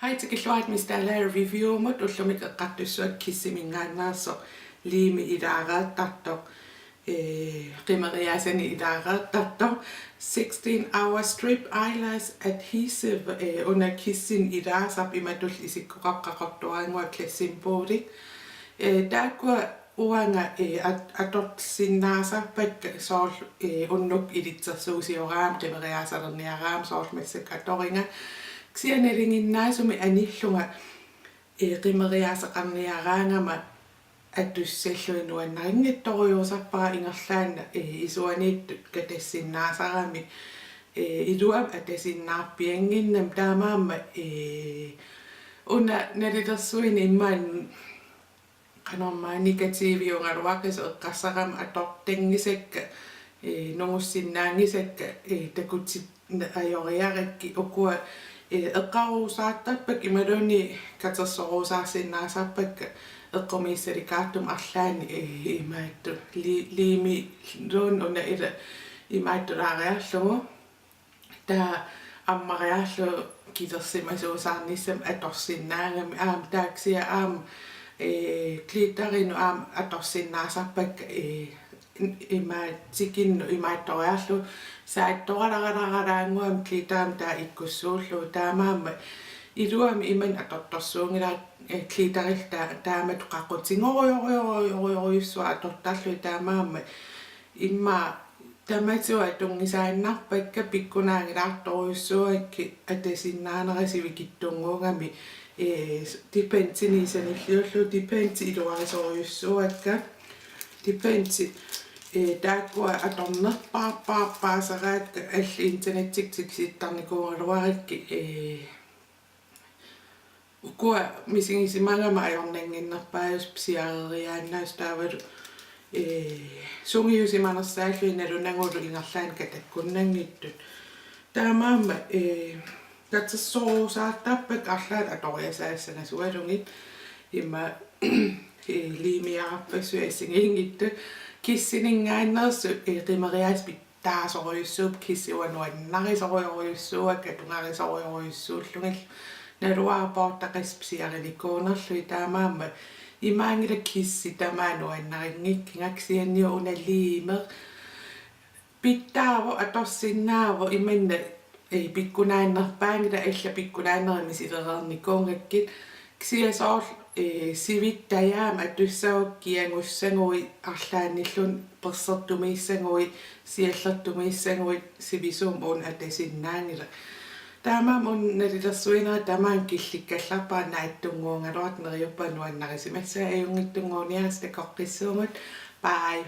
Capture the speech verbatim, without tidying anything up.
Hej, tikilluarit Miss Dalager Reviewmut. Ullumi eqqartussavakka Kissiminngaanneersoq liimi ilaareertartoq, ee, qimeriaasanik ilaareertartoq sixteen hour strip eyelash adhesive, ee, una Kissimi ilaasarpoq, imatullu isikkoqarpoq qaqortuarannguaq Glassymboolit. Ee, taakkua uanga, ee, at-, atorsinnaasarpakka soorlu, ee, unnukkut ilitsersuusioraangama qimeriaasalerniaraangama, soorlu massakkut atoringa. Kisianni nalinginnaasumik anillunga, ee, qimeriaasaqarniaraangama atussallugit nuannarinngitsorujussuusarpara, ingerlaannaq, ee, isuaniittut katassinnaasarami, ee, iluamik atasinnaarpiannginnami. Taamaammat, ee, una nalilersuineq immaqa qanormaa negativiugaluaqisoq eqqarsarama atortanngisakka, ee, nungussinnaanngisakka, ee, takutit- ajoriarakkit. Ukua, ee, eqqaruusaartarpakka imaluunniit katersoruusaarsinnaasarpakka eqqumiissalikaartumik arlaannik, ee, imaattut li-, liimiluunniit una ila imaattulaariarlugu. Taava ammariarlugu kilersimasuusaarnissamut atorsinnaagami. Aamma taava kisianni aamma, ee, glitterinut aamma atorsinnaasarpakka, ee, imaattikinnut imaattoriarlugu saattoralaralaannguamik glitterimik taava ikkussuullugu. Taamaammat iluamik imannak atortorsuunngilara, ee, glitterillu taa-, taamatut qaqutigorujorujorujorujorujussua atortarlugit. Taamaammat immaqa tamatigut atunngisaannarpakka pikkunaanngilaartorujussuuakkit, atasinnaanera sivikitsunnguugami, ee, Dependinit sanilliullugu, Dependit iluarisorujussuuakka. Dependit, ee, taakkua atornerpaarpaarpaasaraakka, allat internettikkut tikisittarnikuugaluarakkit, ee, ukua misigisimagama ajornannginnerpaajusut pisiareriaannaasut taavalu, ee, sungiusimanersaallugit nalunagulu ingerlaannaq katakkunnanngitsut. Taamaammat, ee, katersoruusaartarpakka arlaat atoriasaassanngasugalugit. Immaqa, ee, liimiararpassuit assigiinngitsut. Kissiminngaanneersut, ee, qimeriaasat pitsaasorujussuupput, Kissi uanga nuannarisorujorujussuuakka, atugarisorujorujussuullugillu. Naluara poortaqassat pisiarinikuunerlugit. Taamaammat imaanngilaq Kissi tamaat nuannarinngikkiga, kisianni una liimi pitsaavoq, atorsinnaavoq, imannak, ee, pikkunaannerpaanngilaq, allat pikkunaannerit misilereernikuugakkit. Kisianni soorlu, ee, sivittajaamik atussavakka, kiagussaguit, arlaannilluunniit persertumiissaguit, siallertumiissaguit, sivisuumik una atasinnaanngilaq. Taamaammat una nalilersuinera tamaanga killikkallarpara, naatsunnguugaluartoq, neriuppunga nuannarisimassavat, ajunngitsunnguuniarisi, takoqqissuugut. Bye.